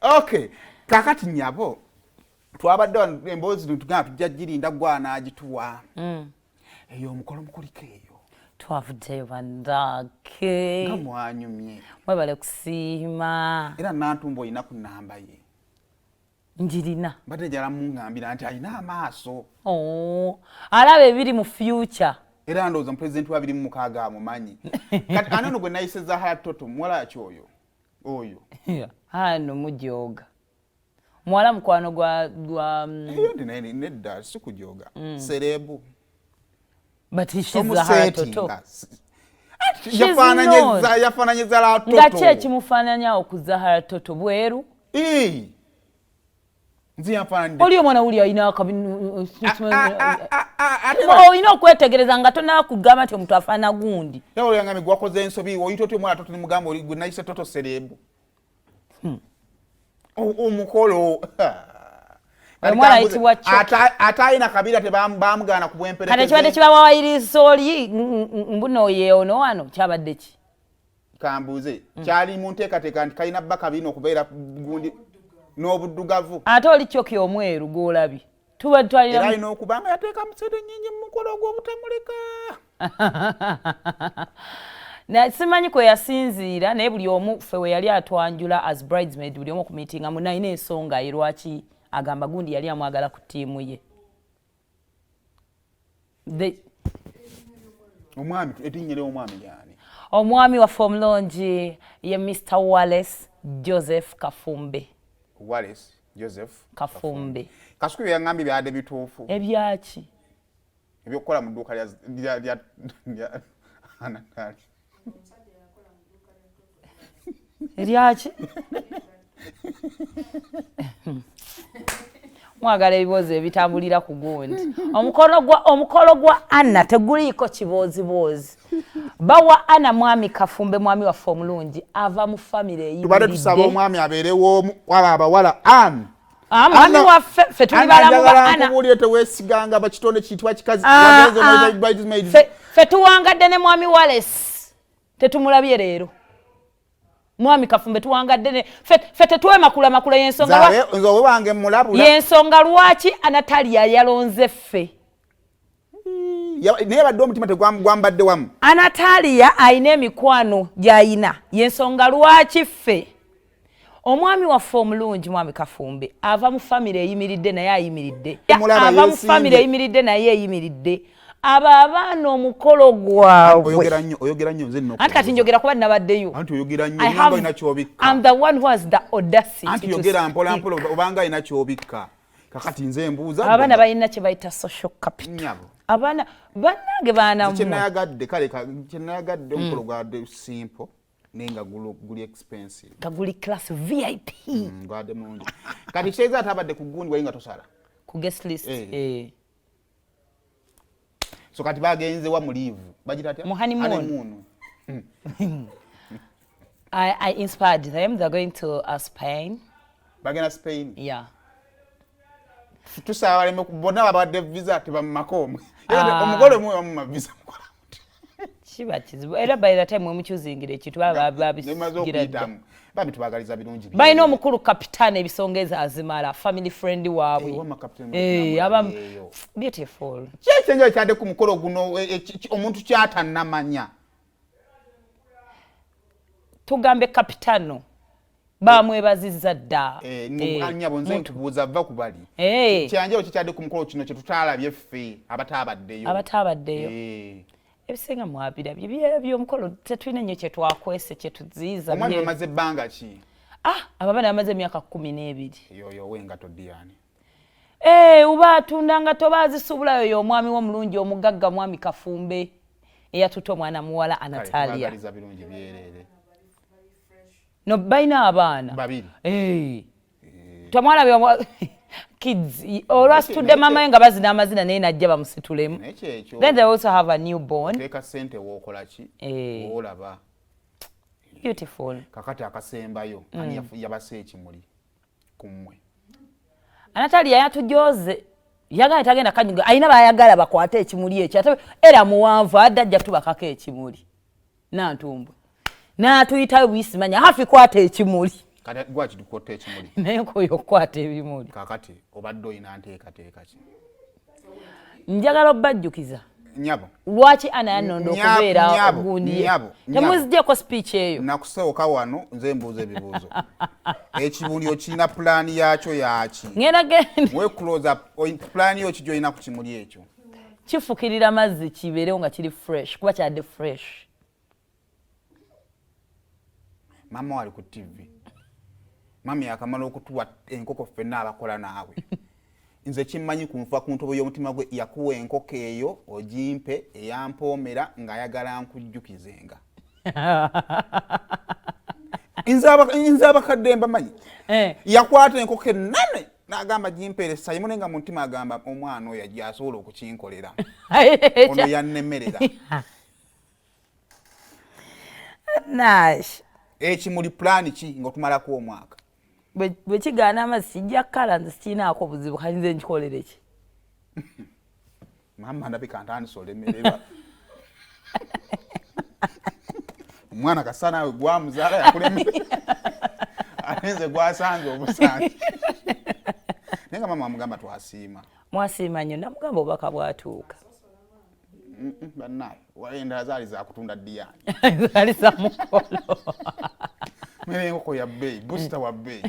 Okay, kakati nyabo, twabadde wano, emboozi tugamba tujja girinda gwanaagituwa. Eyo omukolo mukuliko eyo. Twavuddeyo bandake. Nga mwanyumye. Mwebale kusiima. Era Nantumba olina ku namba ye? Njirina. Mbadde njala muŋŋambira nti alina amaaso. Oh, alaba ebiri mu future. Era ndowooza mupulezidenti wa 2006 amumanyi. Kati ani ono gwe nayise Zahara Toto? Muwala ki oyo oyo? Hano mujoga muwala mukwano gwa Eyo ndi naye nedda, si kujoga, celeb. But she's Zahara Toto. She's Yafaananye, yafaananye Zahara Nga Toto. ki ekimufaananyawo ku Zahara Toto bweru? Ee. Nze yanfaananidde. Oli omwana wuli alina akabi. Ate Olina okwetegereza nga tonaba kugamba nti omuntu afaana gundi. Era oli yangambye gwakoze ensobi, oyita otya omwana Toto nemugamba oli gwe nayise Toto celeb? Omukolo. Omwana ayitibwa Choki. Ate alina kabira tebamugaana ku Kati bwemperekeze. Ekibadde kibawawayiriza oli mbuno ye ono wano kyabadde ki? Kambuuze, kyali mu nteekateeka nti kalina bba kabina okubeera gundi n'obuddugavu? Ate oli Choki omweru gw'olabye tuba Era twalina. Alina okuba nga yateekamu sente nnyingi mu mukolo ogw'obutamuleka. Simanyi kwe yasinziira, naye buli omu ffe we yali atwanjula as bridesmaid, buli omu okumiitinga mu nalina ensonga ye lwaki agamba gundi yali amwagala ku ttiimu ye. Omwami, erinnya ly'omwami yani? Omwami waffe omulungi ye Mr Wallace Joseph Kafumbe. Wallace Joseph Kafumbe. Kasuku bye yaŋŋambye byadde bituufu? Ebyaki? Ebyokukola mu dduuka lya Anatali. Eryaki? Mwagala ebiboozi ebitambulira ku gundi. Omukolo gwa Anna teguliiko kibooziboozi. Bawa Anna mwami Kafumbe, mwami waffe omulungi ava mu famire. Tubadde tusaba omwami abeerewo waba abawala an Ah, mwami waffe, ffe tuli balamu ba Anna. Nkubuulire, teweesiganga bakitonde kiyitibwa kikazi. Ah, Wagenze ah. onoza bridesmaids. Ffe tuwangadde ne mwami Wallace, tetumulabye leero. Mwami Kafumbe tuwangadde ne ffe tetwemakulamakula, yensonga Nze owe wange mulabula. Yensonga lwaki Anatalia yalonze ffe. Naye badde omutima tegwambadde wamu. Anatalia ayina emikwano gy'ayina, yensonga lwaki ffe. Omwami waffe omulungi mwami Kafumbe ava mu famire eyimiridde, naye ayimiridde. Mulaba Ava mu yeesimbye. famire eyimiridde, naye eyimiridde. Abo abaana omukolo gwabwe. Oyogera nnyo, oyogera nnyo, nze nno. Anti kati njogera kuba nabaddeyo. Anti oyogera nnyo, I obanga olina kyobikka. I'm the one who has the audacity Anti to yogera speak. mpola mpola, obanga alina kyobikka. Kakati nze mbuuza. Abaana balina kye bayita social capital. Nnyabo. Abaana bannange, baana Nze mmwe. Kyenayagadde, kale kyenayagadde, omukolo gwadde simple naye nga guli expensive. Nga guli class VIP. Gwadde mulungi. Kati kitegeeza ate abadde ku gundi wali nga tosala Ku guest list. Eh. Eh. So kati bagenze wa mu leave bagira atya? Mu honeymoon. Honeymoon. I inspired them. They're going to Spain. Bagenda Spain? Yeah. Tusaba baleme bonna babadde visa tebamumako omwe. Ah. Omugole omwe bamuma visa mukola. Kiba kizibu. Era by the time wemukyuzingira ekintu baba nemaze babisigira dda. Okuyitamu bambi tubagaliza birungi. Balina omukulu kapitaani, ebisonga ezo azimala, family friend waabwe. Eh, wamma Captain. Eh, aba Eyo. beautiful. Ki ekyenjawulo kyadde ku mukolo guno omuntu kyatannamanya? Tugambe kapitano bamwebazizza dda. Eh, Eh, nyabo, nze nkubuuza, va ku bali. Eh. Kyanjawulo kikyadde ku mukolo kino kyetutalabye ffe abataabaddeyo? Abataabaddeyo. Eh. Ebisinga mwabirabye byebyo, omukolo tetulina nnyo kyetwakwese kyetuziiza. Omwami bamaze ebbanga ki? Ah, abo abaana bamaze emyaka 12. Yoyo owengato Diani? Eh, uba atunda nga toba azisubulayo. Yo omwami w'omulungi omugagga mwami Kafumbe eyatutte omwana muwala Kale, Anatalia. tubagaliza birungi byereere. No, balina abaana. Babiri. Eh. Twamwalabye kids olwasitudde maama we nga bazina amazina, naye najja bamusitulemu. Naye kyekyo. Then they also have a newborn. Teeka ssente wookola ki? Eh. Woolaba. Beautiful. Kakati akasembayo, ani yabase ekimuli ku mmwe? Anatalia yatujoze, yagala tagenda kanyuga, alina bayagala bakwate ekimuli ekyo, ate era muwanvu adde ajja tubakako ekimuli. Nantumbwe n'atuyitayo buyisimanya hafi kwata ekimuli. Kati gwaki tukotta ekimuli? Naye nkoyo okukwata ebimuli. Kakati obadde olina nteekateeka ki? Njagala obbajjukiza. Nyabo. Lwaki ana yanonda okubeera ogundi ye? Temuzijjeko speech eyo. Nakusooka wano nze mbuuza ebibuuzo. Ekibuli okirina pulaani yaakyo yaaki? Ngenda genda. We close up pulaani yo ki gy'olina ku kimuli ekyo? Kifukirira mazzi kibeerewo nga kiri fresh kuba kyadde fresh. Maama wali ku TV. Mami yakamala okutuwa enkoko ffenna abakola naawe. Nze kimmanyi kunfa ku ntobo y'omutima gwe yakuwa enkoko eyo ogimpe eyampoomera ng'ayagala nkujjukizenga. Nze abakadde mbamanyi. Eh. Yakwata enkoko ennene n'agamba gimpeere Sayimu naye nga mu mutima agamba omwana oyo ajja asobola okukinkolera. Ono yannemerera. Nash. Ekimuli pulaani ki ng'otumalako omwaka? Bwe kigaana amazzi kijja kukala nze sikirinaako buzibu kati nze nkikolere ki? Maama ndabika ntandise olemererwa. Omwana kasa naawe gwamuzaala yakulemerera. Ate nze gwasanze obusanzi. Naye nga maama wamugamba twasiima. Mwasiima nnyo namugamba obubaka bwatuuka. Bannaye endala zaali zakutunda diyani. Zaali za mukolo. Mere enkoko ya bbeeyi, busita wa bbeeyi.